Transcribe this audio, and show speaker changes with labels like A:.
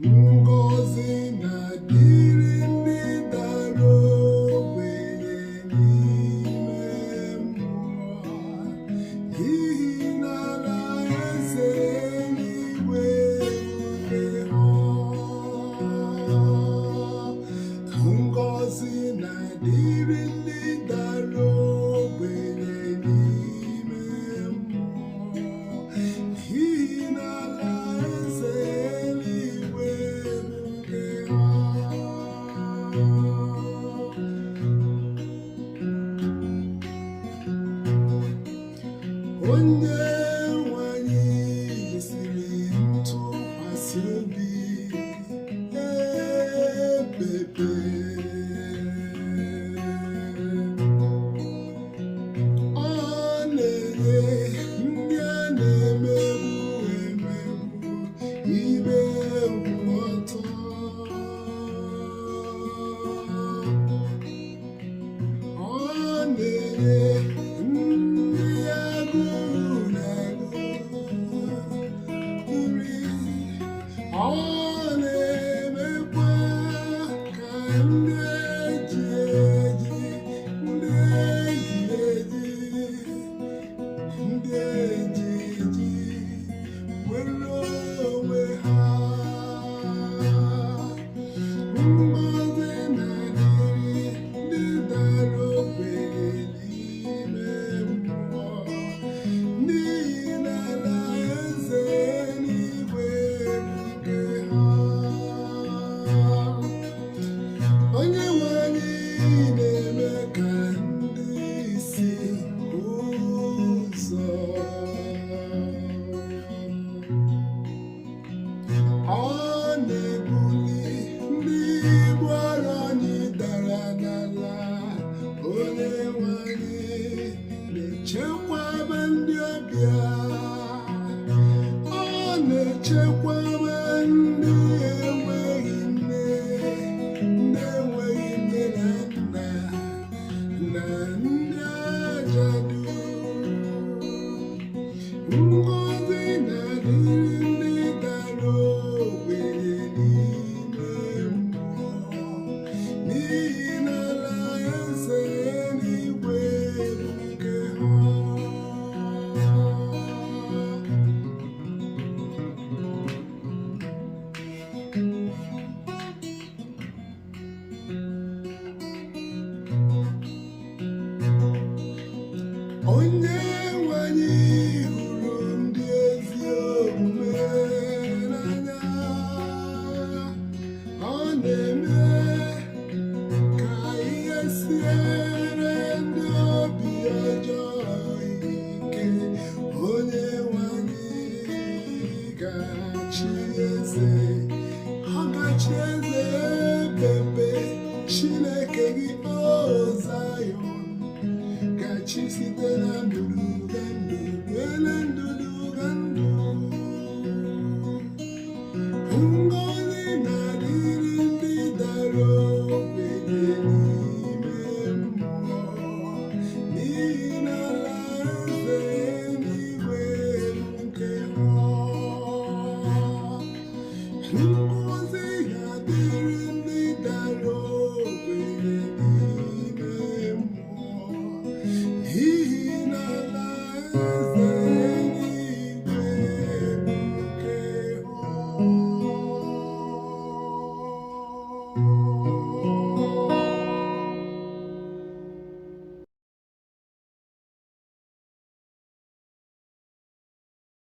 A: Ngọzi na-adịrị ndị dara ogbenye n'ime mmụọ, n'ihi na alaeze eluigwe bụ nke ha. Ngọzi na-adịrị ndị dara ogbenye n'ime mmụọ, n'ihi na alaeze eluigwe bụ nke ha. Onye nwe anyị kwesịrị ntụkwasị obi ebebe. Ọ na-enye ndị a na-emegbu emegbu ibe nkwụmọtọ. Ọ na-enye ndị agụụ na-agụ nri. Ọ na-emekwa ka ndị eji eji, ndị eji eji, ndị eji eji nwere onwe ha. Ngọzi na-adịrị ndị dara ogbenye n'ime mmụọ, n'ihi na alaeze eluigwe bụ nke ha. Onye nwe anyị na-eme ka ndị isi hụ ụzọ. Ọ na-ebuli ndị ibu arọ anyị dara n'ala. Onye nwe anyị na-echekwaba ndị ọbịa. Ọ na-echekwaba ndị enweghị nne, ndị enweghị nne na nna, na ndị ajadu. Ngọzi na-adịrị ndị dara ogbenye n'ime mmụọ, n'ihi na alaeze eluigwe bụ nke ha. Onye nwe anyị hụrụ ndị ezi omume n'anya. Ọ na-eme ka ihe siere ndị obi ọjọọ ike. Onye nwe anyị ga-achị eze, ọ ga-achị eze ebebe. Chineke gị, o Zayọn, gachi site na ndụdụ ga ndụ rue na ndụdụ ga ndụ. Ngọzi na-adịrị ndị dara ogbenye n'ime mmụọ, n'ihi na alaeze eluigwe bụ nke ha. Ngọzi ga-adịrị ndị dara ogbenye n'ime mmụọ, n'ihi na alaeze eluigwe bụ nke ha.